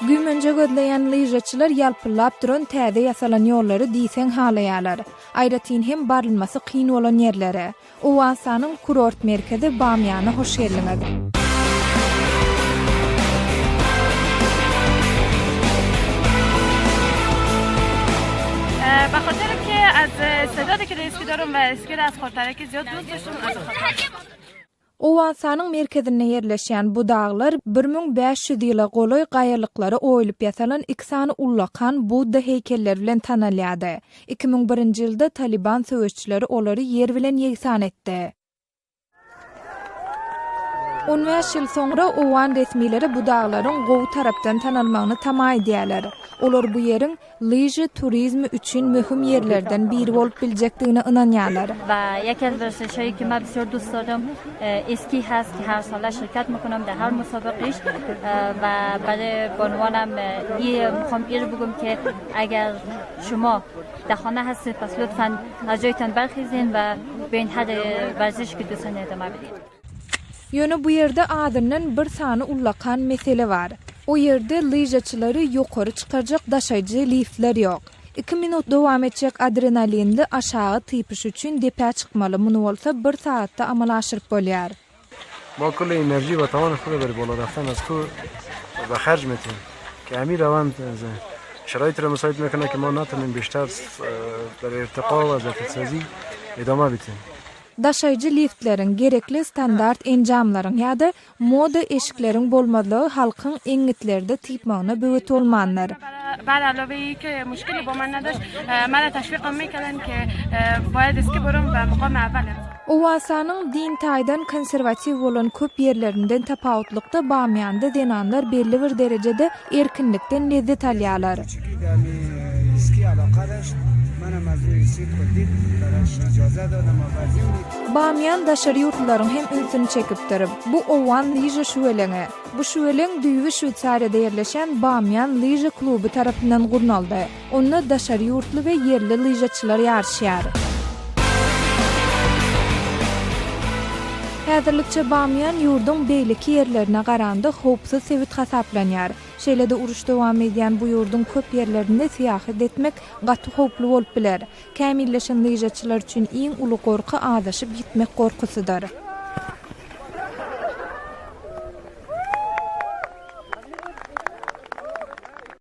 Güýmenje gözleýän lyžaçylar ýalpyldap duran täze ýasalan ýollary diýseň halaýarlar. Aýratyn hem barylmasy kyn bolan ýerlere. Owganystanyň kurort merkezi Bamyýana hoş geldiňiz! Owganystanyň merkezinde ýerleşýän bu daglar 1500 ýyla golaý gaýalyklara oýulyp ýasalan iki sany ullakan Budda heýkelleri bilen tanalýardy. 2001-nji ýylda Talyban söweşçileri olary ýer bilen ýegsan etdi. On bäş ýyl soňra owgan resmileri bu daglaryň gowy tarapdan tanalmagyny tama edýärler. Olar bu ýeriň lyža turizmi üçin möhüm ýerlerden biri bolup biljekdigine ynanýarlar. Ýöne bu ýerde azyndan bir sany ullakan mesele bar. O ýerde lyžaçylary ýokary çykarjak daşaýjy liftler ýok. Iki minut dowam etjek adrenalinli aşagy typyş üçin depä çykmaly, muny bolsa bir sagatda amala aşyryp bolýar. Ma kulli enerji we tawany xwe beri bola raftan ez xwe be xerc metin ke emî rewend şerayît re musayît mekine ke ma natenin bêşter ber irtiqa we zerfetsazî îdame bitin. Daşaýjy liftleriň, gerekli standart enjamlaryň ýa-da moda eşikleriň bolmazlygy halkyň eňňitlerde typmagyna böwet bolmandyr. Owganystanyň din taýdan konserwatiw bolan köp ýerlerinden tapawutlykda Bamyýanda zenanlar belli bir derejede erkinlikden lezzet alýarlar. Bamyýan daşary ýurtlularyň hem ünsüni çekipdir. Bu owgan lyža şüweleňi. Bu şüweleň düýbi Şweýsariýada ýerleşýän Bamyýan lyža kluby tarapyndan gurnaldy. Onda daşary ýurtly we ýerli lyžaçylar ýaryşýar. Häzirlikçe Bamyýan ýurduň beýleki ýerlerine garanda howpsuz sebit hasaplanýar. Şeýle-de uruş dowam edýän bu ýurduň köp ýerlerinde syýahat etmek gaty howply bolup biler. Kämilleşen lyžaçylar üçin iň uly gorky azaşyp ýitmek gorkusydyr.